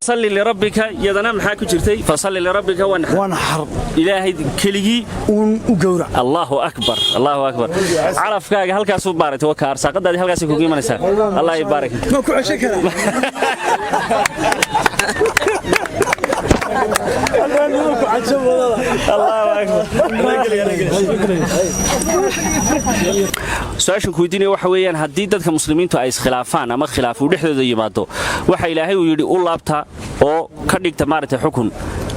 Fasalli lirabbika iyadana maxaa ku jirtay? Fasalli lirabbika wanxar. Wanxar. Ilaahay keligii uun u gowrac. Allahu akbar, allahu akbar. Calafkaaga halkaasuu baaragtay, waa ka arsaaqadaadii halkaasay kugu imanaysaa. Allah ibaarak. Ma ku ceshan karaa? Allahu akbar. Su-aashan ku weydiinaya waxa weeyaan, haddii dadka muslimiintu ay iskhilaafaan ama khilaaf uu dhexdooda yimaado, waxa Ilaahay uu yidhi u laabta oo ka dhigta maaragtay xukun.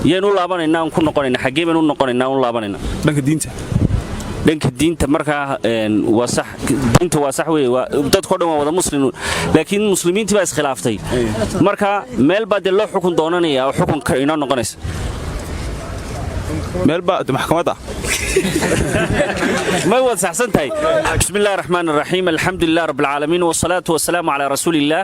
Yaynu u laabanaynaa un ku noqonayna? Xaggee baynu u noqonaynaa un laabanayna? Dhanka diinta. Dhanka diinta. Markaa waa sax, diinta waa sax weeye, dadkoo dhan waa wada muslim, laakiin muslimiintii baa iskhilaaftay. Marka meel baa dee loo xukun doonanaya oo xukunka inoo noqonaysa. Meel baa maxkamadda. Ma waad saxsan tahay. Bismi illahi raxmaan raxiim, alxamdu lilah rabbi alcaalamiin, wasalaatu wasalaamu calaa rasuuliillah.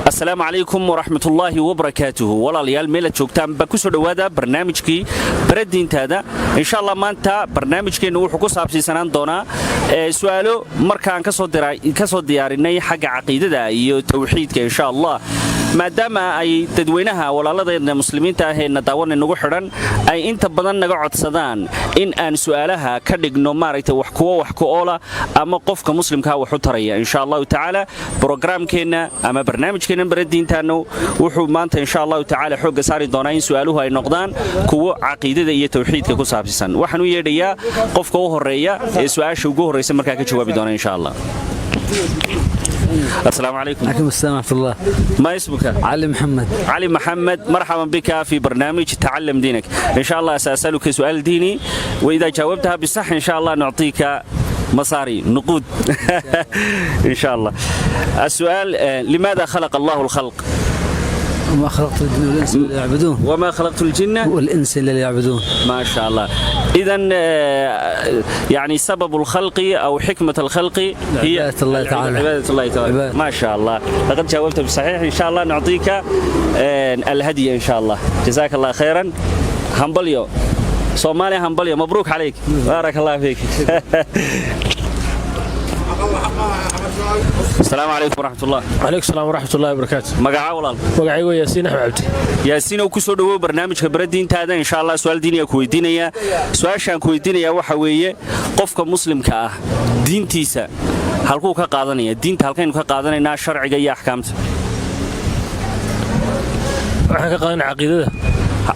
Assalaamu calaykum waraxmat ullaahi wabarakaatuhu. Walaalayaal, meelaad joogtaan baa ku soo dhowaada barnaamijkii Bara Diintaada. Insha Allah maanta barnaamijkeennu wuxuu ku saabsiisanaan doonaa su'aalo markaan ka soo diyaarinay xagga caqiidada iyo tawxiidka, insha Allah, maadaama ay dadweynaha walaaladeedna muslimiinta ah ee na daawana nagu xidhan ay inta badan naga codsadaan in aan su'aalaha ka dhigno maaragtay wax kuwo wax ku oola ama qofka muslimkaa wax u taraya. Insha Allahu tacaala brograamkeenna ama barnaamijkeenna Bara Diintaannu wuxuu maanta insha Allahu tacaala xoogga saari doonaa in su'aaluhu ay noqdaan kuwo caqiidada iyo tawxiidka ku saabsisan. Waxaan u yeedhayaa qofka u horeeya ee su'aasha ugu horreysa markaa ka jawaabi doona, insha Allah. السلام عليكم. عليكم السلام ورحمة الله. ما اسمك؟ علي محمد. علي محمد، مرحبا بك في برنامج تعلم دينك. إن شاء الله سأسألك سؤال ديني، وإذا جاوبتها بصح إن شاء الله نعطيك مصاري نقود إن شاء الله. السؤال: لماذا خلق الله الخلق؟ وما خلقت الجن والإنس إلا ليعبدون. وما خلقت الجن والإنس إلا ليعبدون. ما شاء الله. إذا يعني سبب الخلق أو حكمة الخلق هي عبادة الله تعالى. عبادة الله تعالى. عبادة. ما شاء الله، لقد جاوبت بصحيح. إن شاء الله نعطيك الهدية إن شاء الله. جزاك الله خيرا. Hambalyo Soomaaliya، hambalyo، مبروك عليك، بارك الله فيك. السلام عليكم ورحمة الله. عليكم السلام ورحمة الله وبركاته. Magaca, walaal? Magacaygu Yaasiin Axmed Cabdi. Yaasiin oo ku soo dhawow barnaamijka Bara Diintaada. Insha Allah su'aal diiniya ku weydiinaya. Su-aashaan ku weydiinaya waxa weeye, qofka muslimka ah diintiisa halkuu ka qaadanaya? Diinta halkaynu ka qaadanaynaa, sharciga iyo axkaamta? Waxaan ka qaadanaa caqiidada.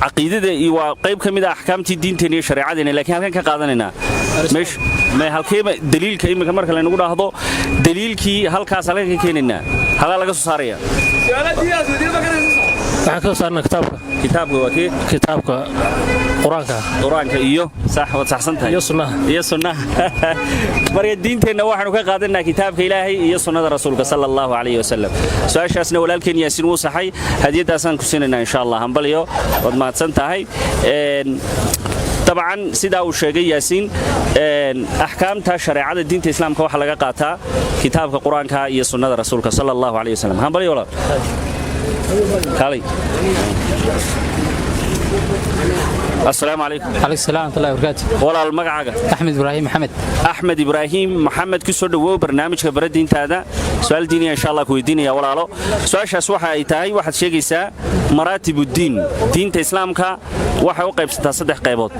Caqiidada iyo waa qayb ka mid ah axkaamtii diinteena iyo shareecadeena, laakiin halkan ka qaadanaynaa meesha ma halkeeba daliilka iminka marka laynagu dhaahdo daliilkii halkaas halkan ka keenaynaa, halkaa laga soo saaraya? Waxaan ka soo saarnaa kitaabka. Kitaabka waa kee? Kitaabka Qur-aanka. Qur-aanka iyo sax, waad saxsan tahay. Iyo sunnaha. Iyo sunnaha. Marka diinteenna waxaanu ka qaadanaa kitaabka Ilaahay iyo sunnada rasuulka sala Allahu calayhi wasalam. Su-aashaasna walaalkeen Yaasiin wuu saxay, hadiyaddaasaan ku siinaynaa insha Allah. Hambalyo, waad mahadsan tahay. Dabcan sidaa uu sheegay Yaasiin, axkaamta shareecada diinta islaamka waxaa laga qaataa kitaabka Qur-aanka iyo sunnada rasuulka sala Allahu calayhi wasalam. Hambalyo, walaal. Kaalay. Assalaamu calaykum. عليكم السلام ورحمة الله وبركاته. Walaal, magacaaga? أحمد إبراهيم محمد. Axmed Ibraahim Maxamed, ku soo dhowow barnaamijka Bara Diintaada. Su-aal diiniya insha Allah ku weydiinaya, walaalo. Su-aashaas waxa ay tahay, waxaad sheegaysaa maraatibuddiin. Diinta islaamka waxay u qaybsantaa saddex qaybood,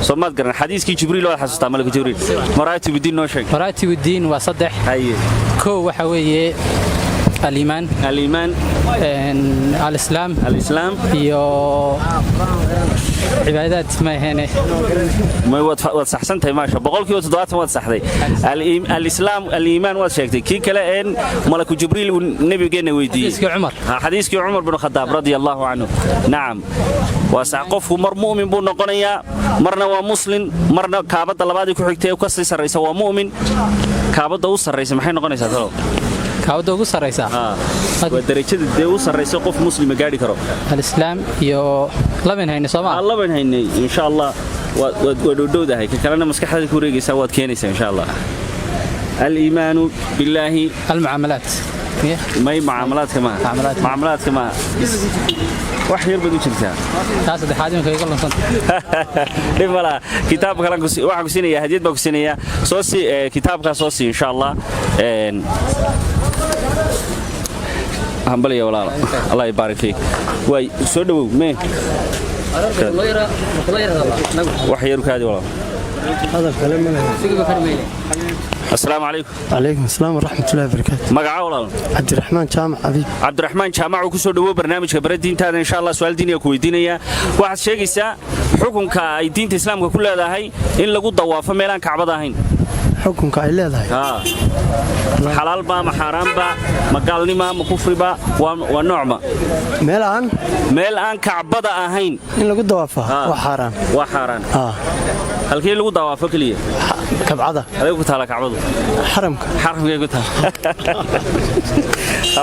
soo maad garan? Xadiiskii Jibriil waad xasuustaa, malaka Jibriil. Maraatibuddiin noo sheeg. مراتب الدين وصدح. Haye. Kow waxa weeye aliimaan. Aliimaan. Alislaam. Alislaam. Iyo cibaadaad ma ahene. Waad saxsan tahay, maasha, 70% waad saxday. Alislaam, aliimaan waad sheegtay. Kii kale een malaku Jibriil uu nabigeenna weydiiyey? Xadiiskii Cumar. Xadiiskii Cumar bin Khadaab radia Allahu canhu. Nacam, waa sax. Qofku mar mu'min buu noqonayaa, marna waa muslim, marna kaabadda labaadii ku xigtay ee ka sii sarraysa waa mu'min. Kaabadda u sarraysa maxay noqonaysaa talow? Kaabadda ugu sarraysa? Waa darajada dee u sarraysa qof muslima gaadhi karo. Alislaam iyo laban hayne, soo maa? Laban haynay. Insha Allah waa dhowdhowdahay. Ka kalena maskaxdaada ku wareegaysaa, waad keenaysaa insha Allah. Aliimaanu billaahi. Almucaamalaat. May, mucaamalaadka maaha. Mucaamalaadka maaha, wax yar baad u jirtaa. Taa saddexaad iminka iga lunsanta. Dhib malaha. Kitaabka kalan waxaan ku siinayaa, hadiyad baan ku siinayaa. Soo sii kitaabkaa, soo sii insha Allah. Hambalya walaalo, Allah ibaarik fiik. Waay, soo dhawow. Mee wax yar kaadi walaalo. Asalaamu calaykum. Calaykum asalaam waraxmatullahi wabarakaatu. Magaca walaalo? Cabdiraxmaan Jaamac Abiib. Cabdiraxmaan Jaamac uu ku soo dhawow barnaamijka bara diintaada. Insha Allah su'aal diiniga ku weydiinaya. Waxaad sheegaysaa xukunka ay diinta Islaamka ku leedahay in lagu dawaafo meelaan Kacbada ahayn. Xukunka ay leedahay? Haa. Xalaalba ma xaaraanba, ma gaalnima, ma kufriba, waa noocma? Meel aan Meel aan Kacbada ahayn. In lagu dawaafaa waa xaaraan. Waa xaaraan. Halkii lagu dawaafo keliya? Kabcada. Aday ku taala Kacbadu? Xaramka. Xaramkay ku taala.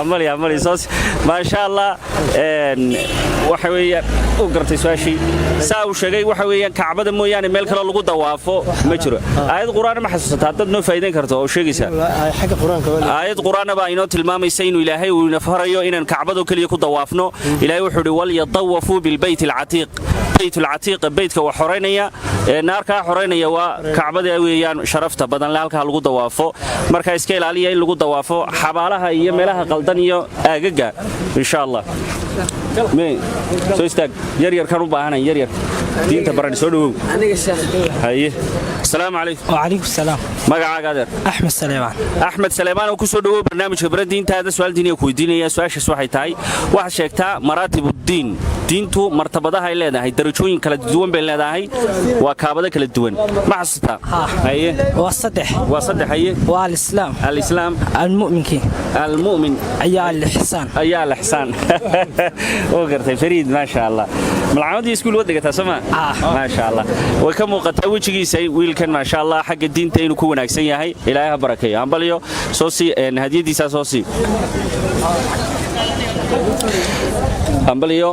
Amali amali soos, maasha Allah. Waxa weeyaan u gartay su'aashii saa uu sheegay. Waxa weeyaan Kacbada mooyaane meel kale lagu dawaafo ma jiro. Aayad Qur'aan ma xasuusataa dad noo faa'iideyn karto oo sheegaysa? Xagga Qur-aanka. Aayad Qur'aan baa inoo tilmaamaysa inuu Ilaahay uu ina farayo inaan Kacbado keliya ku dawaafno. Ilaahay wuxuu yidhi: "Walyatawafuu bilbayt alcatiiq." Bayt alcatiiq, baytka waa xoreynaya ee naarkaa xoreynaya waa Kacbada weeyaan sharafta badan le, halkaa lagu dawaafo. Marka iska ilaaliya in lagu dawaafo xabaalaha iyo meelaha qaldan iyo aagaga, insha Allah. Soo istaag. Yaryarkan u baahanayn, yaryar diinta baran, soo dhawow. Haye, asalaamu calaykum. وعليكم السلام. Magacaaga, adeer? أحمد سليمان. Axmed Saleemaan oo ku soo dhawow barnaamijka bara diintaada. Su'aal diiniya ku weydiinaya. Su'aashaas waxay tahay: waxaad sheegtaa maraatibuddiin, diintu martabadaha ay leedahay, darajooyin kala duwan bay leedahay, waa kaabado kala duwan. Ma xasuusataa? Haye. والصدح. Waa saddex, haye. والإسلام. Alislaam. المؤمن. Almu'min. أيا الإحسان. Ayaa alixsaan oo gartay. Fariid, maasha Allah. Malcamadii iskuul wad dhigataa, soo ma? Maasha Allah, way ka muuqataa wejigiisa wiilkan, maasha Allah, xagga diinta inuu ku wanaagsan yahay. Ilaahay ha barakeeyo. Hambalyo. Soo sii hadiyadiisaa, soo sii. Hambalyo.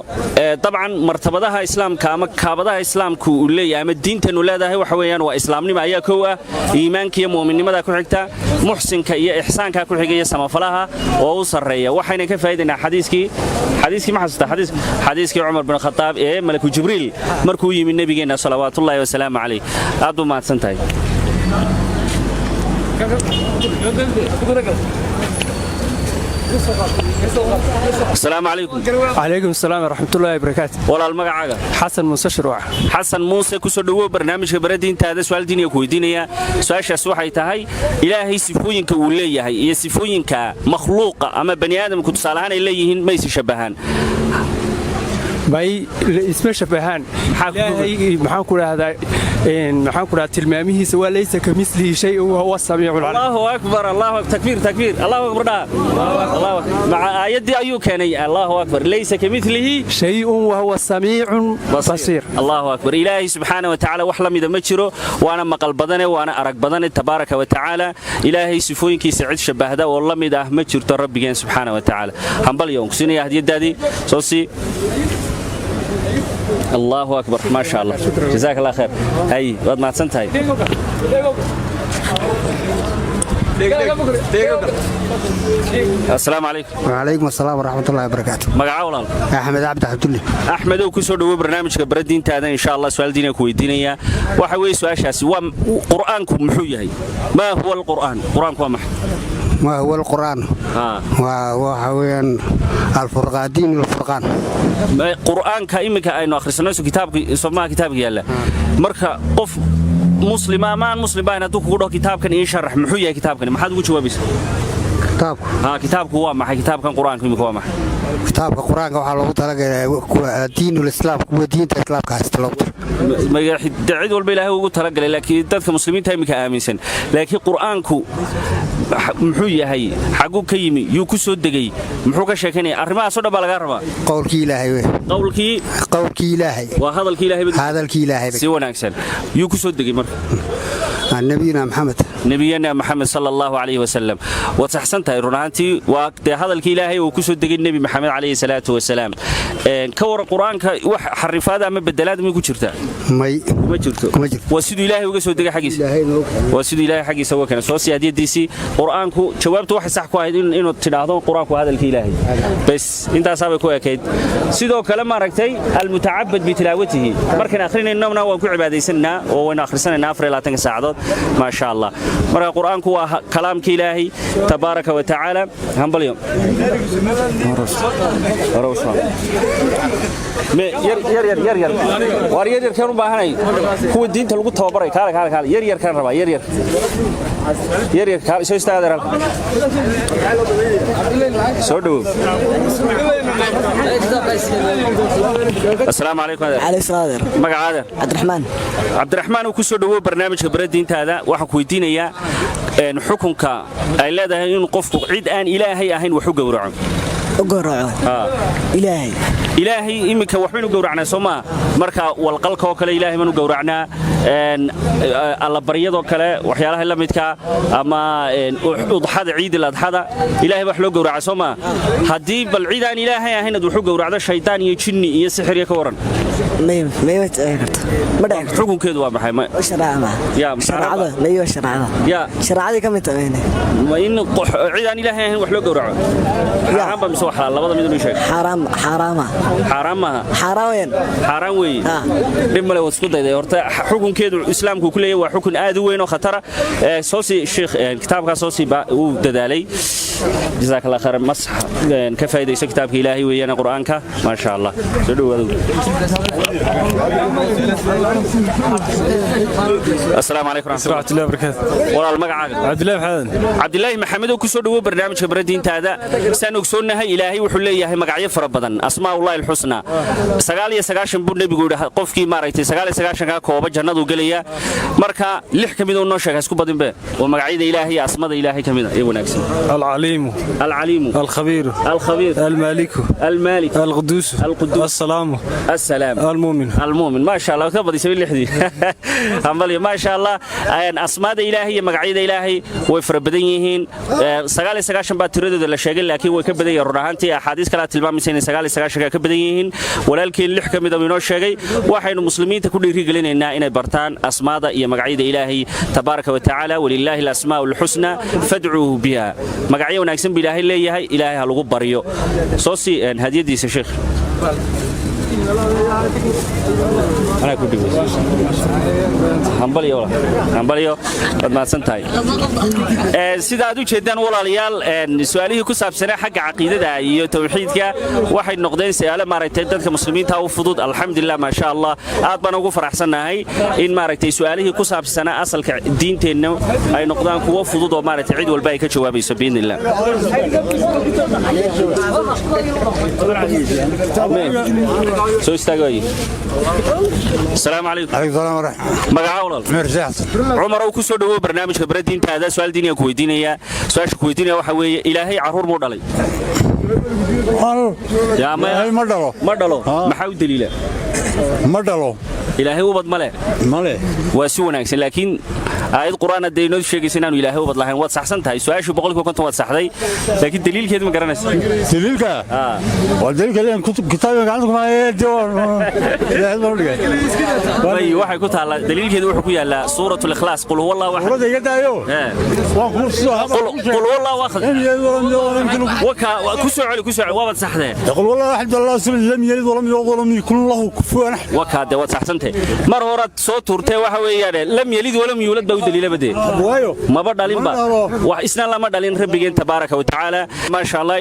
Dabcan martabadaha Islaamka ama kaabadaha Islaamku uu leeyahay ama diintanu leedahay waxa weeyaan waa islaamnimo ayaa kow ah, iimaanka iyo mu'minnimada ku xigta, muxsinka iyo ixsaanka ku xigaya, samafalaha oo u sarreeya. Waxayna ka faa'iidaynaa xadiiskii, ma xasuusta xadiiskii Cumar bin Khataab ee malaku Jibriil markuu yimi nabigeenna salawaatullaahi wasalaamu calayh? Aad buu mahadsan tahay. Asalaamu calaykum. Calaykum asalaam waraxmatullaahi wabarakaatu. Walaal, magacaaga? Xasan Muuse Shirwac. Xasan Muuse, kusoo dhawow barnaamijka bara diintaada. Su'aal diiniga ku weydiinaya. Su'aashaas waxay tahay: Ilaahay sifooyinka uu leeyahay iyo sifooyinka makhluuqa ama bani aadamku tusaale ahaan ay leeyihiin ma isi shabahaan? May, isma shabahaan. Ilaahay, maxaan ku dhahdaa, maxaan ku dhahdaa, tilmaamihiisa waa laysa kamithlihi shay wa huwa samiicul caliim. Allahu akbar, Allahu akbar, takbiir, takbiir, Allahu akbar dhaa. Allahu akbar. Maca aayaddii ayuu keenay. Allahu akbar, laysa kamithlihi shay'un wa huwa samiicun basiir. Allahu akbar. Ilaahay subxaana wa tacaala wax la mida ma jiro, waana maqal badane, waana arag badane, tabaaraka wa tacaala. Ilaahay sifooyinkiisa cid shabahda oo la mid ah ma jirto rabbigeen subxaana wa tacaala. Hambalyo, on kusiinaya hadiyadaadii, soo sii. Allahu akbar, maasha Allah, jazaak Allah khayr. Hay, waad mahadsan tahay. Asalaamu calaykum. وعليكم السلام ورحمة الله وبركاته. Magaca, walaal? أحمد عبد عبد الله. Axmedow, ku soo dhawow barnaamijka bara diintaada. Insha Allah su'aal diiniga ku weydiinaya. Waxa weeye su'aashaasi waa: Qur'aanku muxuu yahay? Maa huwa alqur'aan? Qur'aanku waa maxay? ما هو القرآن؟ وهو الفرقان، دين الفرقان. Qur'aanka iminka aynu akhrisanayso, kitaabka somaha, kitaabka yaalla, marka qof muslima ama aan muslim ahayn hadduu kugu dhaho kitaabkan ii sharax, muxuu yahay kitaabkani, maxaad ugu jawaabaysaa? Kitaabku? Haa, kitaabku waa maxay? Kitaabkan Qur'aanku iminka waa maxay? Kitaabka Qur-aanka waxaa loogu talagalay diinul Islaam, kuwa diinta Islaamka haysta loogu talagalay. Cid walba Ilaahay ugu talagalay, laakiin dadka muslimiinta iminka aaminsan. Laakiin Qur'aanku muxuu yahay? Xaguu ka yimi? Yuu ku soo degay? Muxuu ka sheekaynaya? Arrimahaasoo dhan baa lagaa rabaa. Qowlkii Ilaahay wey. Qowlkii? Qowlkii Ilaahay. Waa hadalkii Ilaahay. Hadalkii Ilaahay. Si wanaagsan. Yuu ku soo degay marka? Nabiyina Maxamed. Nabiyana Maxamed sala Allahu calayhi wasalam. Waad saxsan tahay run ahaantii. Waa dee hadalkii Ilaahay uu ku soo degay Nebi Maxamed calayhi salaatu wasalaam. Ka waran qur-aanka, wax xarifaada ama bedelaad may ku jirtaa? May. Kuma jirto. Kuma jirto. Waa siduu Ilaahay uga soo degay xaggiisa. Ilaahay noo keenay. Waa siduu Ilaahay xaggiisa uga keenay. Soo sii hadiyadiisii. Qur-aanku, jawaabtu waxay sax ku ahayd inuu tidhaahdo qur-aanku waa hadalka Ilaahay bes, intaasaabay ku ekayd. Sidoo kale, maaragtay, almutacabad bitilaawatihi, markaan akhrinaynona waan ku cibaadaysanaynaa oo waynu akhrisanaynaa 24-ka saacadood, maasha Allah. Marka qur-aanku waa kalaamka Ilaahay tabaaraka wa tacaala. Hambalyo. Hore u soo. Me yar yar yar yar yar, waar yar yar kan u baahanay, kuwa diinta lagu tababaray. Kaale, kaale, kaale, yar yar kan rabaa, yar yar, yar yar, kaale, soo istaaga halka, soo dhawow. Assalaamu calaykum, adeer. عليه السلام. Magacaada? عبد الرحمن. Cabdiraxmaan, uu ku soo dhawow barnaamijka bara diintaada. Waxaan ku weydiinayaa xukunka ay leedahay in qofku cid aan Ilaahay ahayn wax u gowraco. Gowraco Ilaahay. Ilaahay iminka waxbaynu gowracnaa, soo maaha? Marka walqalka oo kale Ilaahay baanu gowracnaa, allabaryadoo kale, waxyaalaha la midka, ama udxada, ciidil adxada, Ilaahay wax loo gowraca, soo maaha? Haddii bal cid aan Ilaahay ahayn aad wax u gowracdo, shaydaan iyo jinni iyo sixir iyo, ka waran? May, may, ma dhici karto, ma dhici karto. Xukunkeedu waa maxay? Shareeca ma Ya, shareecada, may, waa shareecada. Ya. Shareecadii ka mid tahay. Ma in cid aan Ilaahay ahayn wax loo gowraco xaaraan ba mise wax xalaal? Labada mid inuu sheeg. Xaaraam, xaaraama. Xaaraan maaha? Xaaraan weyn. Xaaraan weeye. Dhib male, waad isku dayday. Horta xukunkeedu islaamku ku leeyahay waa xukun aad u weyn oo khatara. Soo sii sheekh kitaabkaa, soo sii wuu dadaalay. Jazaak Allah khayran. Masax ka faa'iidayso, kitaabka Ilaahay weeyaan, qur-aanka, maasha Allah. Soo dhawaado. Assalaamu calaykum ورحمة الله وبركاته. Walaal, magacaaga? عبد الله محمد. Cabdilaahi Maxamed oo ku soo dhawow barnaamijka bara diintaada. Saan ogsoonnahay, Ilaahay wuxuu leeyahay magacyo fara badan, asmaaullahi alxusnaa, 99 buu nebigu yidhi. Qofkii, maaragtay, 99-kaa kooba jannaduu gelaya. Marka lix ka mid oo noo sheega, isku badinbe, oo magacyada Ilaahay iyo asmada Ilaahay ka mid a ee wanaagsan. العليم. Alcaliimu. الخبير. Alkhabiir. المالك. Almaalik. القدوس. القدوس. السلام. Assalaam. المؤمن. Almumin, maasha Allah, ka badisay lixdii. Hambalyo, maasha Allah. Asmaada Ilaahay iyo magacyada Ilaahay way fara badan yihiin. 99 baa tiradooda la sheegay, laakiin way ka badan yihiin run ahaantii. Axaadiis kale tilmaamaysa inay 99 ka badan yihiin. Walaalkeen lix ka mid a inoo sheegay. Waxaynu muslimiinta ku dhiirigelinaynaa inay bartaan asmaada iyo magacyada Ilaahay tabaaraka wa tacaala. Walilaahi alasmaa'u alxusna fadcuuhu biha. Magacyo wanaagsan buu Ilaahay leeyahay, Ilaahay ha lagu baryo. Soo sii hadiyadiisa, sheekh. Anaa ku dhibay. Hambalyo walaal. Hambalyo, waad mahadsan tahay. Sida aad u jeedaan, walaalayaal, su'aalihii ku saabsanaa xagga caqiidada iyo tawxiidka waxay noqdeen su'aalo, maaragtay, dadka muslimiinta u fudud. Alxamdulilah, maasha Allah, aad baan ugu faraxsannahay in, maaragtay, su'aalihii ku saabsanaa asalka diinteenna ay noqdaan kuwo fudud oo, maaragtay, cid walba ay ka jawaabayso biidnillah. Soo istaagay. Asalaamu calaykum. Calaykum salaam waraxmat. Magaca, walaal? Cumar Xasan. Cumar oo ku soo dhawow barnaamijka bara diintaada. Su'aal diiniga ku weydiinaya. Su'aasha ku weydiinaya waxa weeye: Ilaahay caruur muu dhalay? Yaa, Ilaahay ma dhalo. Ma dhalo? Maxaa u daliila? Ma dhalo. Ilaahay ubad ma leh? Male. Waa si wanaagsan, laakiin aayad qur'aan hadday inoo sheegaysa inaanu Ilaahay ubad lahayn. Waad saxsan tahay su'aashu, 50% waad saxday, laakiin daliilkeedu ma garanaysa. Daliilka? Waa daliilka leen kitaabka gacanta kuma hayee, Ilaahay baa u dhigay. Way, waxay ku taallaa, daliilkeedu wuxuu ku yaallaa suuratu likhlaas, qul huwa Allahu axad. Suuradda iga daayo. Waan ku soo qul huwa Allahu axad. Waka ku soo celi, ku soo celi, waabad saxdee. قل والله احد، الله الصمد، لم يلد ولم يولد ولم يكن له كفوا احد. Wakaa dee, waad saxsantay. Mar horaad soo tuurtee. Waxa weeyaan lam yalid walam yuulad baa u daliila badee. Waayo. Maba dhalinba. Ma dhalo. Wax isna lama dhalin rabbigeen tabaaraka wa tacaala, maasha Allah.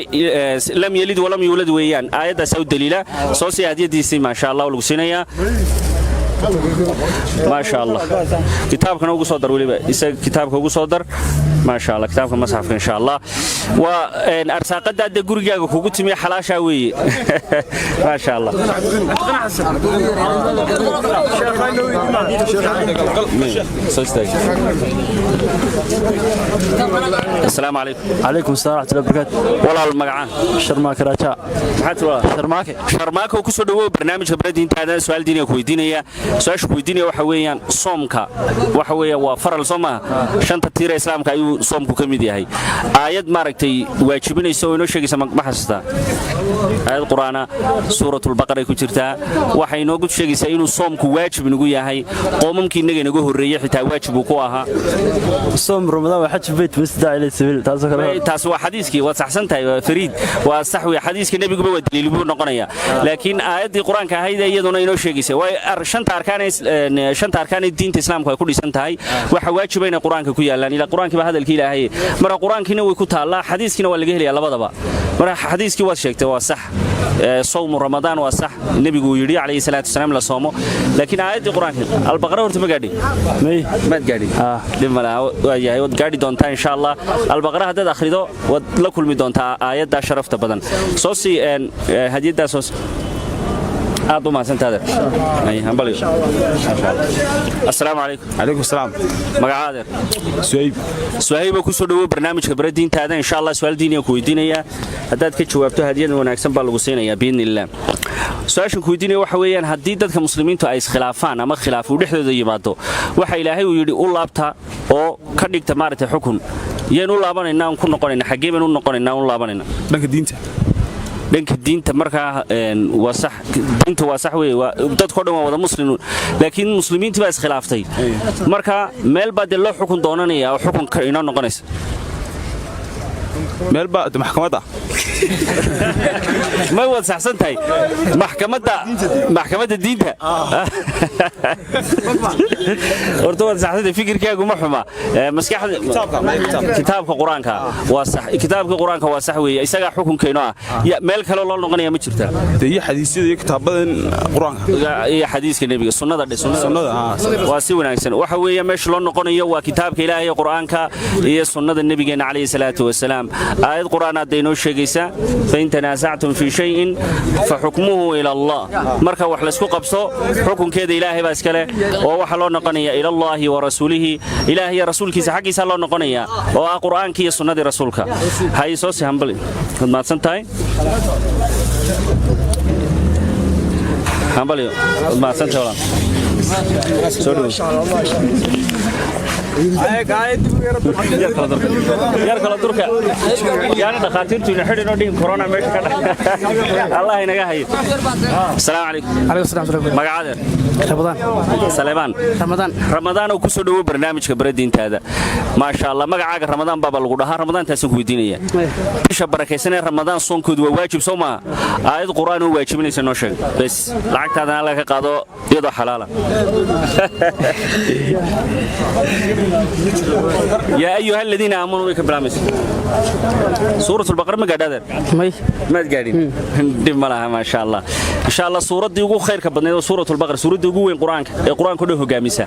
Lam yalid walam yuulad weeyaan, aayaddaas u daliila. Soo sii hadiyadiisii, maasha Allah, lagu siinayaa, maasha Allah. Kitaabkana ugu soo dar weliba, isaga kitaabka ugu soo dar, maasha Allah, kitaabka masxafka, insha Allah. Waa arsaaqada dee gurigaaga kugu timi, xalaashaa weeye, maasha Allah. Soo istaag. Asalaamu calaykum. Calaykum asalaam waraxmatullahi wabarakaatu. Walaal, magacaa? Sharmaake Raajaa. Maxaa tiri, walaal? Sharmaake. Sharmaako, ku soo dhawow barnaamijka bara diintaada. Su'aal diiniga ku weydiinaya. Su'aasha ku weydiinaya waxa weeyaan: soomka waxa weeyaan waa faral, soo maaha? Shanta tiira islaamka ayuu soomku ka mid yahay. Aayad, maaragtay. Maaragtay, waajibinaysa oo inoo sheegaysa, ma xasuustaa aayad qur'aana? Suuratulbaqaray ku jirtaa. Waxay inoogu sheegaysaa inuu soomku waajib inagu yahay. Qoomamkii innaga inaga horreeyey xitaa waajib uu ku ahaa. صوم رمضان وحج بيت بس داعي إلى السبيل taasoo kale. Taas waa xadiiskii, waad saxsan tahay, waa Fariid, waa sax wey. Xadiiska nebiguba waa daliil buu noqonayaa, laakiin aayaddii qur-aanka ahayd ee iyaduna inoo sheegaysa waa shanta arkaan ee diinta islaamku ay ku dhisan tahay. Waxa waajiba inay qur-aanka ku yaalaan, ilaa qur-aankii baa hadalkii Ilaahay. Marka qur-aankiina way ku taallaa, xadiiskiina waa laga helayaa labadaba. Marka xadiiskii waad sheegtay, waa sax. Sawmu Ramadaan waa sax, nebigu uu yidhi calayhi salaatu wasalaam la soomo, laakiin aayaddii qur-aanka Albaqara horta ma gaadhin? May. Maad gaadhin, dhib ma laha, waa yahay, waad gaadhi doontaa insha Allah. Albaqara haddaad akhrido waad la kulmi doontaa aayaddaa sharafta badan. Soo sii hadiyaddaa soo sii. Aad u mahadsantaade. Hambalyo. Assalaamu calaykum. Calaykum salaam. Magaca, adeer? Suhayb. Suhayba, ku soo dhawow barnaamijka Bara Diintaada. Insha Allah su'aal diiniya ku weydiinayaa, haddaad ka jawaabto hadiyad wanaagsan baa lagu siinayaa biidni illah. Su-aashan ku weydiinaya waxa weeyaan, haddii dadka muslimiintu ay iskhilaafaan ama khilaaf uu dhexdooda yimaado, waxa Ilaahay uu yidhi u laabta oo ka dhigta, maaragtay, xukun. Yaynu u laabanaynaa on ku noqonayna? Xaggee baynu u noqonaynaa, u laabanayna? Dhanka diinta. Dhanka diinta. Markaa waa sax, diinta waa sax weeye. Dadkoo dhan waa wada muslim, laakiin muslimiintii baa iskhilaaftay. Marka meel baa dee loo xukun doonanaya oo xukunka inoo noqonaysa. Meel baa maxkamadda. Ma waad saxsan tahay, maxkamadda, maxkamadda diinta. Horta waad saxsan tahay, fikirkaagu ma xuma. Maskaxda kitaabka qur-aanka waa sax, kitaabka qur-aanka waa sax weeye, isagaa xukunkeeno ah. Meel kale loo noqonaya ma jirta? Dee iyo xadiisyada iyo kitaabadan qur-aanka. Iyo xadiiska nebiga, sunnada dhe. Sunnada, waa si wanaagsan. Waxa weeye meesha loo noqonayo waa kitaabka Ilaahay ee qur-aanka iyo sunnada nebigeena calayhi salaatu wasalaam. Aayad qur-aan hadda inoo sheegaysa: fain tanaasactum fii shayin fa xukmuhu ila Allah. Marka wax laysku qabso, xukunkeeda Ilaahay baa iska leh, oo waxaa loo noqonaya ila Allahi wa rasuulihi. Ilaahay iyo rasuulkiisa xaggiisa loo noqonaya, oo ah qur'aankii iyo sunnadii rasuulka. Hay, soo si hambali, waad mahadsan tahay. Hambalyo, waad mahadsan tahay walaal. Soo dhowow. Yar kala durka, yaana dhakhaatiirtu ina xidhin oo dhihin corona meesha ka dhex. Allah inaga hayo. Asalaamu calaykum. Calaykum salaam. Magacadeer? Ramadaan. Saleebaan? Ramadaan. Ramadaan oo ku soo dhowo barnaamijka Bara Diintaada. Maasha Allah, magacaaga Ramadaan baaba lagu dhahaa. Ramadaantaasaan ku weydiinaya, bisha barakaysan ee Ramadaan soonkoodu waa waajib, soo maaha? Aayad qur'aan oo waajibinaysa noo sheeg bes, lacagtaadana Alla ka qaado iyadoo xalaala. Yaa ayuha aladiina aamanuu way ka bilaamaysa suurat Albaqara. Ma gaadha, adeer? May. Maad gaadhin, dhib ma laha. Maasha Allah, insha Allah suuraddii ugu khayrka badnayd waa suurat Albaqara. Suuraddii ugu weyn qur-aanka ee qur-aanka o dhan hogaamisa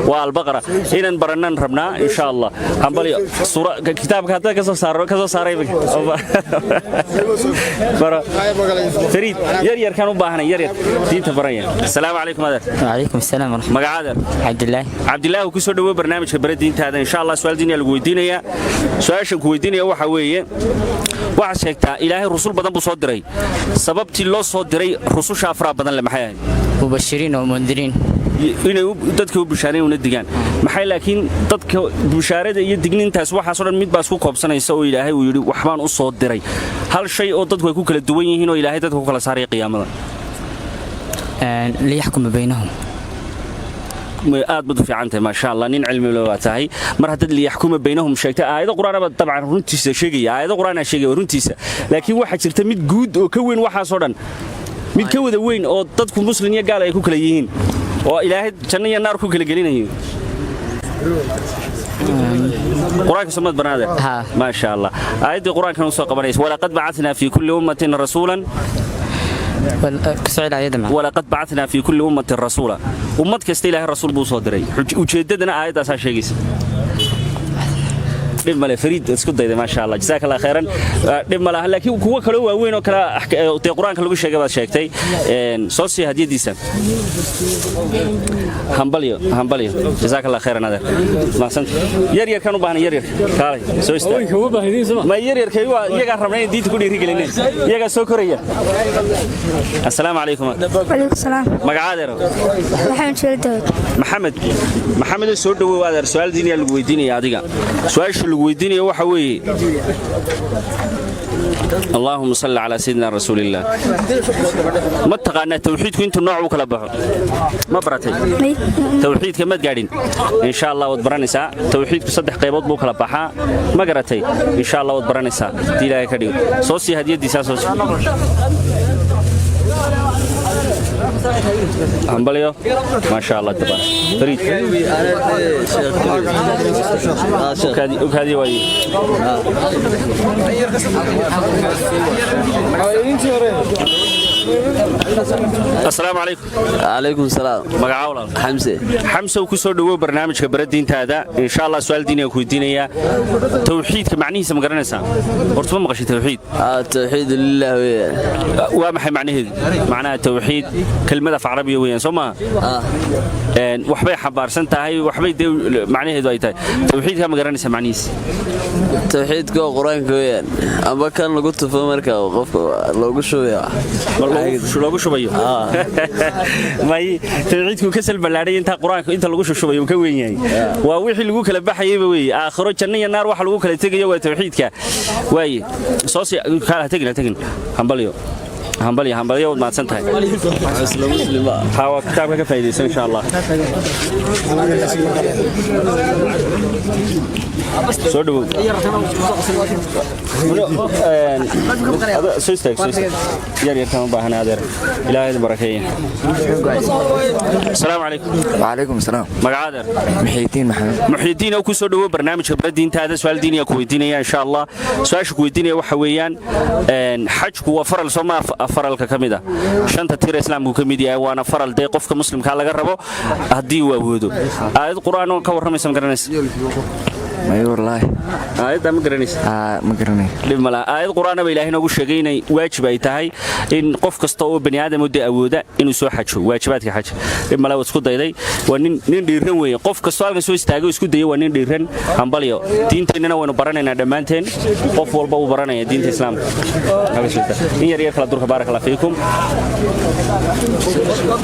waa Albaqara. Inaan barannaan rabnaa insha Allah. Hambalyo. Suura kitaabka hadda kasoo saaro, kasoo saaray baro. Fariid, yar yarkaan u baahanay, yar yar diinta baranya. Asalaamu calaykum, adeer. وعليكم السلام ورحمة. Magaca, adeer? عبد الله. Cabdilaahi, ku soo dhawo barnaamijka Bara Diintaada. Insha Allah su'aal diiniya lagu weydiinayaa. Su'aashan ku weydiinaya waxa weeye, waxaad sheegtaa Ilaahay rusul badan buu soo diray. Sababtii loo soo diray rususha afraa badan le maxay ahayd? مبشرين ومنذرين. Inay dadka u bushaareen una digaan. Maxay laakiin dadka bushaarada iyo digniintaas, waxaasoo dhan mid baa isku koobsanaysa oo Ilaahay uu yidhi waxbaan u soo diray, hal shay oo dadku ay ku kala duwan yihiin oo Ilaahay dadka ku kala saaraya qiyaamada? ليحكم بينهم. Aad baad u fiican tahay, maasha Allah, nin cilmi leh waa tahay. Mar haddaad liyaxkuma baynahum sheegtay, aayado qur'aan baa dabcan runtiisa sheegaya, aayado qur'aan sheegaya runtiisa, laakiin waxaa jirta mid guud oo ka weyn waxaasoo dhan, mid ka wada weyn oo dadku muslim iyo gaal ay ku kala yihiin oo Ilaahay janno iyo naar ku kala gelinayo. Qur-aanka sumad banaade, maasha Allah, aayaddii qur-aankan u soo qabanaysa: walaqad bacatnaa fi kulli ummatin rasuulan. Walaqad bacatnaa fi kulli ummatin rasuula. Ummad kasta Ilaahay rasuul buu soo diray, ujeeddadana aayaddaasaa sheegaysa. Dhib male, Fariid, isku dayday, maasha Allah, jazaaka Allah khayran. Dhib ma laha, laakiin kuwo kaloo waaweyn oo kale dee qur-aanka lagu sheegay baad sheegtay. Soo sii hadiyadiisa. Hambalyo, hambalyo, jazaaka Allah khayran, adeer, mahsanta. Yar yarkan u baahnay, yar yar kaalay soo istaag. Ma yar yarkay waa iyagaa rabnay in diinta ku dhiirigelinay, iyagaa soo koraya. Assalaamu calaykum. Calaykum salaam. Magaca, adeer? Maxamed Sheel Daawud. Maxamed, Maxamed, soo dhawow, adeer. Su'aal diiniya lagu weydiinaya adiga. Su'aasha Lagu weydiinaya waxa weeye, اللهم صل على سيدنا رسول الله, ma taqaanaa tawxiidku intuu nooc u kala baxo? Ma baratay tawxiidka? Maad gaadhin? Insha Allah waad baranaysaa. Tawxiidku saddex qaybood buu kala baxaa, ma garatay? Insha Allah waad baranaysaa hadii Ilaahay ka dhigo. Soo sii hadiyadiisaa, soo sii. Hambalyo, maasha Allah, tabarak. Fariid, ukaadi waaye. Asalaamu calaykum. Calaykum salaam. Magacaa walaal? Xamse. Xamsow, ku soo dhowow barnaamijka bara diintaada. Insha Allah su'aal diini aan ku weydiinayaa. Tawxiidka macnihiisa ma garanaysaa? Horta ma maqashay tawxiid? Tawxiid lilah weeyaan. Waa maxay macnaheedu? Macnaha tawxiid kelmad af carabiya weeyaan, soo maaha? Waxbay xambaarsan tahay, waxbay dee macnaheedu ay tahay. Tawxiidka ma garanaysaa macnihiisa? Tawxiidka waa qur-aanka weeyaan, amba kan lagu tufo marka qofka loogu shubaya. Loogu shubayo? May, tawxiidku ka salballaadhay inta qur-aanka inta lagu shushubayo uu ka weyn yahay. Waa wixii lagu kala baxayayba weeye. Aakhiro janno iyo naar waxa lagu kala tegayo waa tawxiidka waaye. Soo sii kaala, tegin ha tegin. Hambalyo, hambalyo, hambalyo, waad mahadsan tahay. Ha, waa kitaabka ka faa'iidaysan insha Allah. Soo dhawow. Soo istaag, soo istaag. Yar yar kama baahana, adeer. Ilaahay idin barakeeye. Asalaamu calaykum. وعليكم السلام. Magaca adeer? محيي محمد. Muxyidiin, oo ku soo dhawow barnaamijka bara diintaada. Su'aal diiniya ku weydiinaya insha Allah. Su'aasha ku weydiinaya waxa weeyaan, xajku waa faral, soo maa? Faralka ka mid ah shanta tiir islaamku ka mid yahay, waana faral dee qofka muslimkaa laga rabo haddii uu awoodo. Aayad qur'aan oo ka warramaysa ma garanaysa? may والله. Aayadda ma garanaysa? Ma garanay. Dhib malaha. Aayad qur'aana ba Ilaahay noogu sheegay inay waajib ay tahay in qof kasta oo bani aadam oo dee awooda inuu soo xajo, waajibaadka xaj. Dhib malaha, waad isku dayday. Waa nin dhiiran weeye. Qof kastoo halkan soo istaagay oo isku dayay waa nin dhiiran. Hambalyo. Diinteennana waynu baranaynaa dhammaanteen. Qof walba wuu baranaya diinta islaamka. Halka soo istaag. In yar yar kala durka. Baaraka Allah fiikum.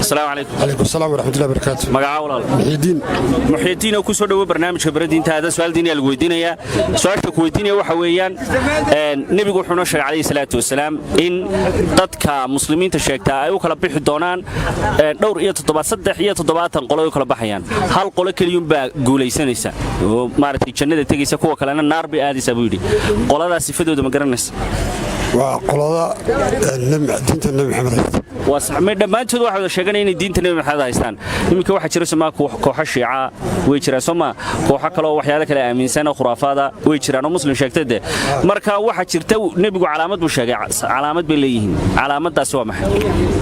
Asalaamu calaykum. Calaykum asalaam waraxmatullahi wabarakaatu. Magacaa walaal? Muxiidiin. Muxiidiin, oo ku soo dhawo barnaamijka bara diintaada. Su'aal diini lagu weydiinayaa. Su'aasha ku weydiinaya waxa weeyaan, nebigu wuxuu noo sheegay calayhi salaatu wasalaam in dadka muslimiinta sheegtaa ay u kala bixi doonaan dhowr iyo toddobaad, 73 qolo ay u kala baxayaan. Hal qolo keliyuunbaa guulaysanaysa oo maaragtay jannada tegaysa, kuwa kalena naar bay aadaysaa buu yidhi. Qoladaas sifadooda ma garanaysa? Waa qolada diinta Nebi Maxamed haysta. Waa sax. May, dhammaantood waxay wada sheeganaya inay diinta Nebi Maxamed haystaan. Iminka waxaa jira somaa kooxo shiica way jiraan, sooma? Kooxo kale oo waxyaalo kale aaminsan oo khuraafaada way jiraan oo muslim sheegtay de. Marka waxaa jirta, nebigu calaamad buu sheegay, calaamad bay leeyihiin. Calaamadaasi waa maxay?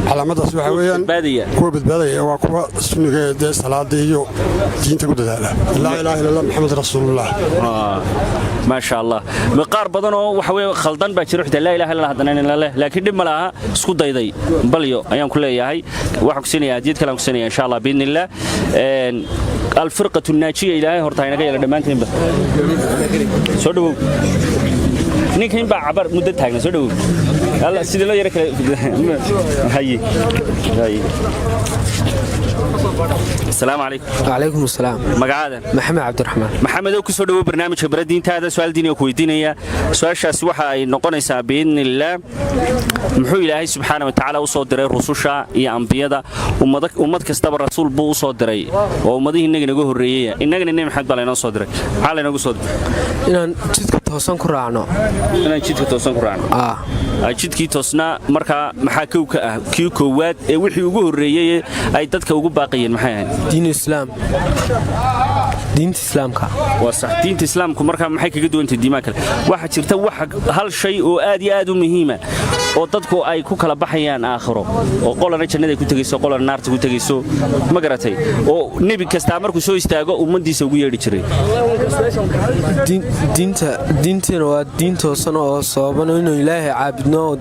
Calaamadaas waxaa weeyaan badbaadaya. Kuwa badbaadaya waa kuwa sunniga ee dee salaada iyo diinta ku dadaala, laa ilaaha illa Allah, Maxamed rasuulullah. Maasha Allah. Qaar badan oo waxa weeye khaldan baa jiro, xitaa laa ilaaha illa haddana in leh, laakiin dhib ma laha, isku dayday. Balyo ayaan ku leeyahay. Waxaan ku siinayaa hadiyad kale aan ku siinayaa insha Allah biidnillah. Alfirqatu naajiya Ilaahay horta inaga yeela dhammaanteenba. Soo dhawow. Ninka in baa cabar muddo taagna. Soo dhawow. Alla sidii loo yara kale. Haye haye. Asalaamu calaykum. Calaykum asalaam. Magacaada? Maxamed Cabdiraxmaan. Maxamed, oo ku soo dhawow barnaamijka bara diintaada. Su'aal diini oo ku weydiinaya. Su'aashaasi waxa ay noqonaysaa biidnillaah, muxuu Ilaahay subxaana watacaala u soo diray rususha iyo ambiyada? Ummad kastaba rasuul buu u soo diray oo ummadihii innaga inaga horreeyey. Innagana Nebi Maxamed baa laynoo soo diray. Maxaa laynoogu soo diray? Inaan jidka toosan ku raacno. Inaan jidka toosan ku raacno. Jidkii toosnaa markaa maxaa kow ka ah? Kii koowaad ee wixii ugu horreeyey ay dadka ugu baaqayeen maxay ahayd? Diin islaam, diinta islaamka. Waa sax. Diinta islaamku markaa maxay kaga duwantay diimaha kale? Waxaa jirta wax hal shay oo aad iyo aad u muhiima oo dadku ay ku kala baxayaan aakhiro, oo qolana jannada ku tegayso, qolana naarta ku tegayso, ma garatay? Oo nebi kastaa markuu soo istaago ummaddiisa ugu yeedhi jiray. Diinta, diinteena waa diin toosan oo sababan inuu Ilaahay caabudno.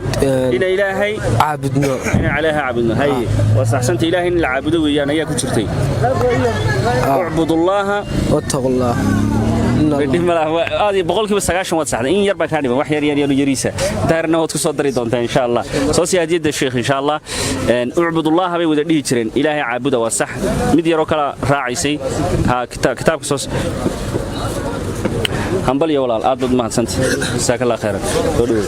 Ina Ilaahay caabudno. Ina Ilaahay caabudno. Haye, waa saxsanta. Ilaahay in la caabudo weeyaan ayaa ku jirtay, ucbudullaaha wattaqullah. Aad 90% waad saxday. In yar baa kaa dhiman, wax yar yar yar yariisa daarna waad ku soo dari doontaa insha Allah. Soo sii hadiyadda sheekh insha Allah. Ucbudullaha bay wada dhihi jireen, Ilaahay caabuda, waa sax. Mid yaroo kala raacaysay. Ha, kitaabka soo. Hambal iyo walaal, aad baad mahadsantay, jazaaka Allah khayran. Soo dhawow.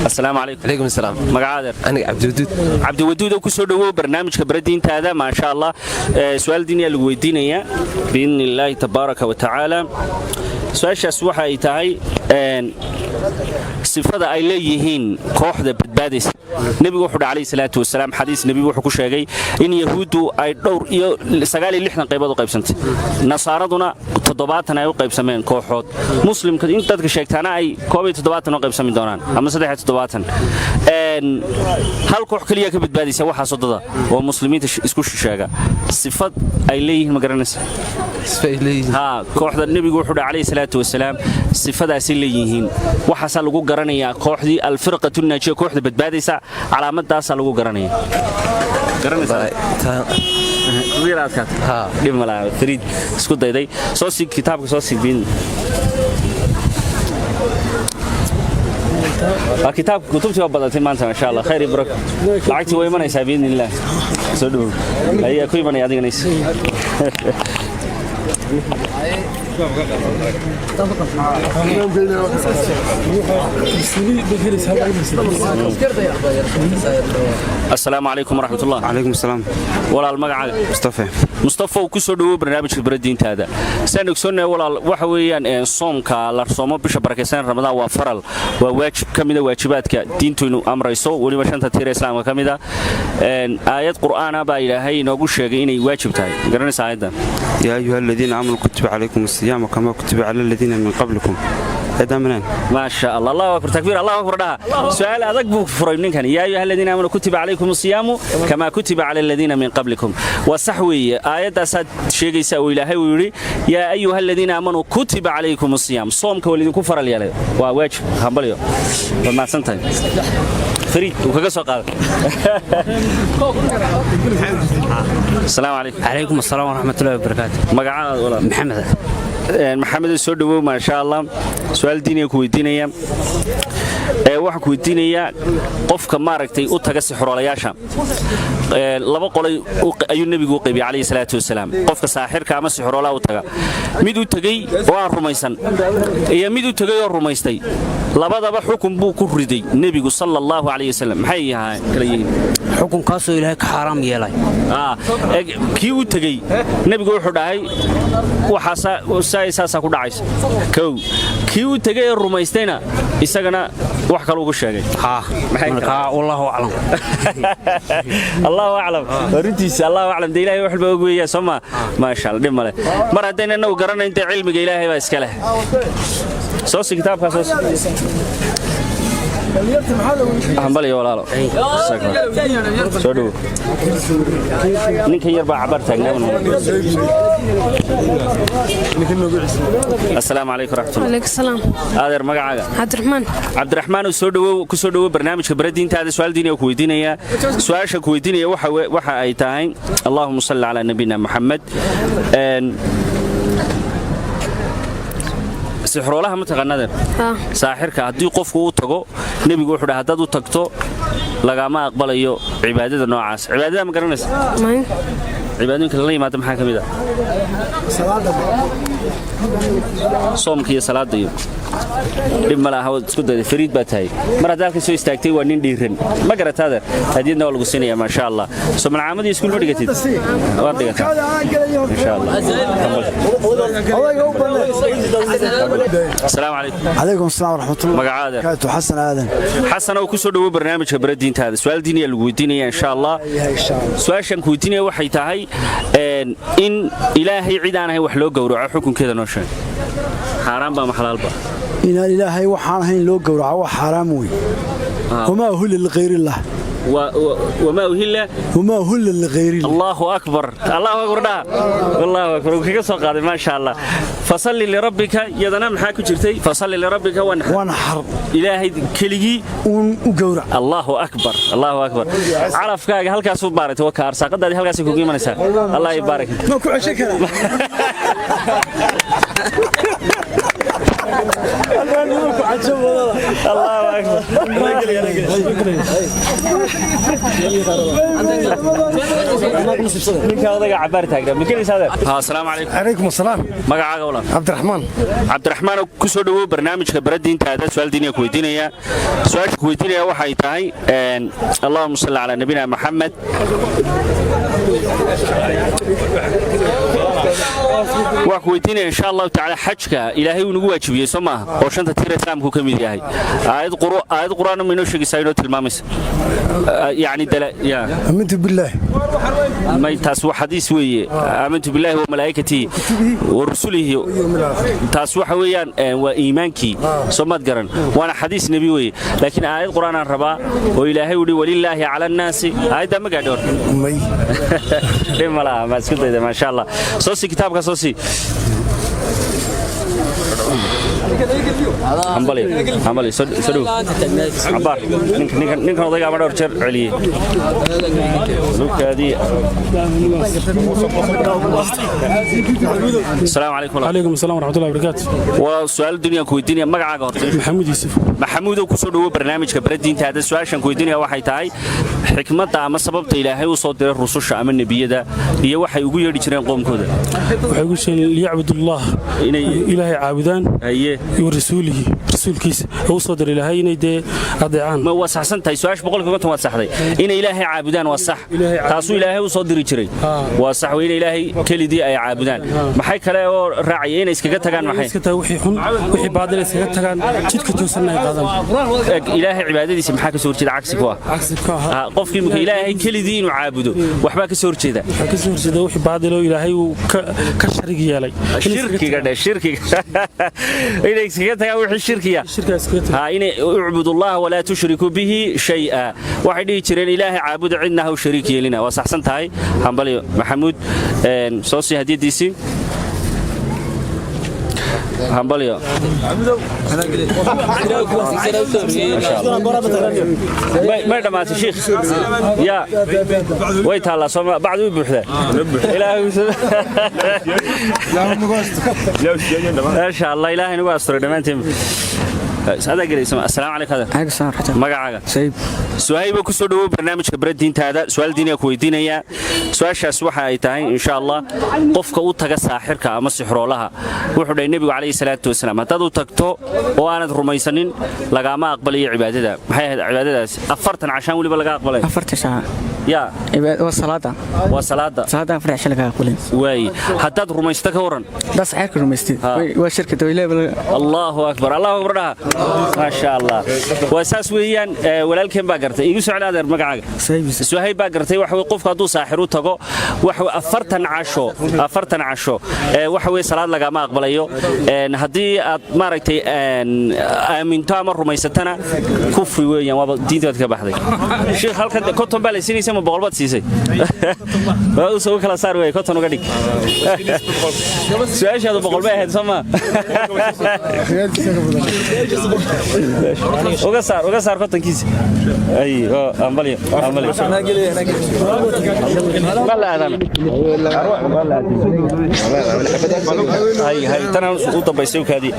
Asalaamu calaykum. Calaykum asalaam. Magacaadeer? Aniga Cabdiwaduud. Cabdiwaduud oo ku soo dhawow barnaamijka baradiintaada. Maasha Allah. Su'aal diiniyaa lagu weydiinayaa biidni illaahi tabaaraka wa tacaala. Su-aashaas waxa ay tahay sifada ay leeyihiin kooxda badbaadaysa. Nebigu wuxuu dhahay calayhi salaatu wasalaam, xadiis nebigu wuxuu ku sheegay in yahuuddu ay dhowr iyo 69 qaybood u qaybsantay, nasaaraduna 70 ay u qaybsameen kooxood, muslimka in dadka sheegtaana ay 71 u qaybsami doonaan ama 73. Hal koox keliya ka badbaadaysa waxaas waddada oo muslimiinta isku sheega. Sifad ay leeyihiin ma garanaysa? Ha, kooxda nebigu wuxuu dhahay calayhi salaatu wasalaam sifadaasay leeyihiin, waxaasaa lagu garanayaa kooxdii alfirqatu naajiya, kooxda badbaadaysa calaamadaasaa lagu garanaya. Dhib malaha, Fariid isku dayday. Soo sii kitaabka, soo sii biin. Waa kitaabka, kutubtii waa badatay maanta, maasha Allah, khayr iyo barako. Lacagtii way imanaysaa biidni illaah. Soo dhowow, ayaa ku imanaya adigana. Asalaamu calaykum waraxmatullah. Calaykum asalaam. Walaal, magacaaga? Mustafa. Mustafa, ku soo dhawow barnaamijka baradiintaada. Saan ogsoonnahay walaal, waxa weeyaan soomka la soomo bisha barakaysan Ramadaan waa faral, waa waajib ka mida waajibaadka diintaynu amrayso, weliba shanta tiir ee islaamka ka mida. Aayad qur'aana baa Ilaahay inoogu sheegay inay waajib tahay. Garanaysa aayadda? يا أيها الذين آمنوا كتب عليكم الصيام كما كتب على الذين من قبلكم. أدمنا. ما شاء الله، الله أكبر، تكبير، الله أكبر dhaha. Su'aal adag buu furay ninkan. يا أيها الذين آمنوا كتب عليكم الصيام كما كتب على الذين من قبلكم. Waa sax weeye, aayadaasaad sheegaysaa oo Ilaahay uu yidhi يا أيها الذين آمنوا كتب عليكم الصيام, soomka waa lidinku faral yeelay, waa waajib. Hambalyo, waad mahadsantahay Fariid, uu kaga soo qaaday. Asalaamu calaykum. Calaykum asalaam waraxmatullahi wabarakaatu. Magacaada walaal? Maxamed. Maxamed, soo dhawow, maasha Allah. Su'aal diiniga ku weydiinaya. Waxaan ku weydiinayaa qofka maaragtay u taga sixroolayaasha. Laba qolay ayuu nebigu u qaybiyey calayhi salaatu wasalaam qofka saaxirka ama sixroolaha u taga: mid u tegey oo aan rumaysan iyo mid u tegey oo rumaystay. Labadaba xukun buu ku riday nebigu sala Allahu calayhi wasalam. Maxay yahay kala yihiin? Xukunkaasoo Ilaahay ka xaaraam yeelay. Kii u tegey nebigu wuxuu dhahay waxaasaa saasaa ku dhacaysa kow. Kii u tegey ee rumaystayna isagana wax kaluu ku sheegay. Wallahu aclam. Allahu aclam, runtiisa Allahu aclam. Dee Ilahay wax walba og weeyaa, soo ma? Maasha Allah, dhib male. Mar haddayna inagu garanayn, dee cilmiga Ilaahay baa iska leh. Soo si kitaabkaa, soo si. Hambaliyo walaalo, soo dhowo. Ninkan yar baa cabar taagnaa. Asalaamu calaykum raxmatullah. Alaykum salaam. Adeer, magacaaga? Cabdiraxmaan. Cabdiraxmaan, soo dhawow, ku soo dhawow barnaamijka baradiintaada. Su'aal diini ku weydiinaya. Su'aasha ku weydiinaya waxa ay tahay, Allahumma salli ala nabina Muhammad, sixroolaha ma taqaanadeen? Saaxirka haddii qofku u tago, nebigu wuxuu dhahay haddaad u tagto lagama aqbalayo cibaadada noocaas. Cibaadada ma garanaysa? Cibaadooyinka lala yimaada maxaa ka mid ah? Soomka iyo salaada iyo. Dhib ma laha, waad isku dayday, fariid baa tahay. Mar haddaad halka soo istaagtay waa nin dhiiran, ma garataada? Hadiyadna waa lagu siinayaa, maasha Allah. Soo malcaamadii iskuul ma dhigatid? Waad dhigataa, insha Allah. Asalaamu calaykum. Calaykum asalaam waraxmatullah. Magacaada? Kaatu Xasan Aadan. Xasan oo ku soo dhawow barnaamijka baradiintaada. Su'aal diiniya lagu weydiinaya, insha Allah. Su'aashan ku weydiinaya waxay tahay in Ilaahay cid aan ahayn wax loo gowraco, xukunkeeda noo sheeg. Xaaraan baa ma xalaalba? Inaan Ilaahay waxaan ahayn loo gowraco waa xaaraam wey. Wamaa uhilla lighayrillah. Wamaa uhilla, wamaa uhilla lighayrillah. Allahu akbar, Allahu akbar dhaha, Allahu akbar. Uu kaga soo qaaday, maasha Allah. Fasalli lirabbika yadana maxaa ku jirtay? Fasalli lirabbika wanxar. Ilaahay keligii uun u gowrac. Allahu akbar, Allahu akbar. Calafkaaga halkaas u baaratay, waa ka arsaaqadaadii halkaas kugu imanaysaa. Allah ibaarak. Ma ku ceshan karaa? Allahu akbar. Ninka odayga cabaar taagnaa ma gelaysaa adeer? Ha, asalaamu calaykum. Calaykum asalaam. Magacaaga walaal? Cabdiraxmaan. Cabdiraxmaan, ku soo dhawow barnaamijka baradiintaada. Su'aal diiniya ku weydiinaya. Su'aasha ku weydiinaya waxay tahay, allahuma salli calaa nabina Maxamed, waxaan ku weydiinaya insha Allahu tacaala, xajka Ilaahay uu nagu waajibiyey soo maaha, oo shanta tiir islaamku ka mid yahay? Aayad qur'aan ma inoo sheegaysaa, inoo tilmaamaysa, yacni dala ya? Aamintu billaah. May, taas waa xadiis weeye. Aamantu billaahi wa malaa'ikatihi wa rusulihi, taas waxa weeyaan waa iimaankii, soo maad garan? Waana xadiis nebi weeye, laakiin aayad qur'aan aan rabaa oo Ilaahay uhi walilaahi cala annaasi. Aayaddaa ma gaadhi horta? May. Dhib ma laha, ma isku dayda. Maasha Allah. Soo sii kitaabka, soo sii. Hambali, hambali. Soo dhow cabaar. Ninkan odayga ama dhowr jeer celiyey lukaadii. Asalaamu calaykum. Calaykum asalaam waraxmatullahi wabarakaatu. Waa su'aal dunyaan ku weydiinaya. Magacaaga horta? Maxamuud Yuusuf. Maxamuudow, ku soo dhawo barnaamijka baradiintaada. Su'aashan ku weydiinaya waxay tahay xikmadda ama sababta Ilaahay u soo diray rususha ama nebiyada iyo waxay ugu yeedhi jireen qoomkooda. Waxay ugu sheegeen liyacbudullah, inay Ilaahay caabudaan, iyo rasuulihi, rasuulkiisa u soo diray Ilaahay inay dee adeecaan. Ma waa saxsan tahay su'aasha, 50% waad saxday. Inay Ilaahay caabudaan waa sax, taasuu Ilaahay u soo diri jiray, waa sax wey. Inay Ilaahay kelidii ay caabudaan. Maxay kale oo raacaya? Inay iskaga tagaan maxay? Iska tagaan wixii xun, wixii baadil iskaga tagaan, jidka toosanna ay qaadaan. Ilaahay cibaadadiisa maxaa ka soo horjeeda, cagsi ku ah? Cagsi ku ah. Qofkii imika Ilaahay kelidii inuu caabudo waxbaa ka soo horjeeda. Waxaa ka soo horjeeda wixii baadil oo Ilaahay uu ka sharig yeelay. Shirkiga dhe, shirkiga. Inay iskaga tagaan wixii shirkiya. Ha, inay ucbudullaha walaa tushrikuu bihi shay'a. Waxay dhihi jireen Ilaahay caabuda, cidna ha u shariik yeelina. Waa saxsan tahay, hambalyo Maxamuud. Soo sii hadiyadiisii. Hambalyo. May dhammaatay shiikh? Ya, way taallaa sooma? Bacdu way buuxdaa. Maasha Allah, Ilaahay nagu asturay dhammaanteen. Adaa gelaysa. Asalaamu calaykum adeer. Magacaaga? Suhayba, ku soo dhawow barnaamijka baradiintaada. Su'aal diiniya ku weydiinayaa. Su'aashaas waxa ay tahay insha Allah, qofka u taga saaxirka ama sixroolaha, wuxuu dhahay nebigu calayhi salaatu wasalaam, haddaad u tagto oo aanad rumaysanin lagaama aqbalayo cibaadada. Maxay ahayd cibaadadaas? 40 cashaan weliba laga aqbalay. 40 saac. Ya. Waa salaada. Waa salaada. Salaada 4 cisho laga aqbalin. Waay, haddaad rumaysto ka waran? Haddaad saxirka rumaystid waa shirka dawlaha. Allahu akbar, Allahu akbar dhaha. Maasha Allah, waa saas weeyaan. Walaalkeen baa gartay. Igu socda adeer. Magacaaga? Suhayb baa gartay. Waxa weeye qofku hadduu saaxir u tago, waxa weeye 40 casho, 40 casho waxa weeye salaad lagama aqbalayo. Haddii aad maaragtay aaminto ama rumaysatana kufri weeyaan, waaba diintaad ka baxday. Sheekh, halkan 50 baa la siinaysa ma 100 baad siisay? Waa u soo kala saar weeye, 50 uga dhig. Su'aashaadu 100 bay ahayd soo ma? Uga saar, uga saar 50-kiisa. Ay, ambalyo, ambalyo. Ma la aadana. Hay hay, tan u dambaysay u kaadi.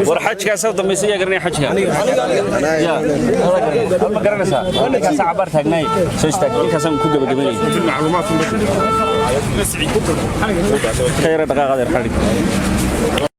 War xajkaas u dambaysay yaa garanaya xajka? Ya, ma garanaysaa? Ninkaas cabaar taagnay, soo istaag. Ninkaasaan ku gabagabaynay. Khayra dhaqaaqadeer xadhig.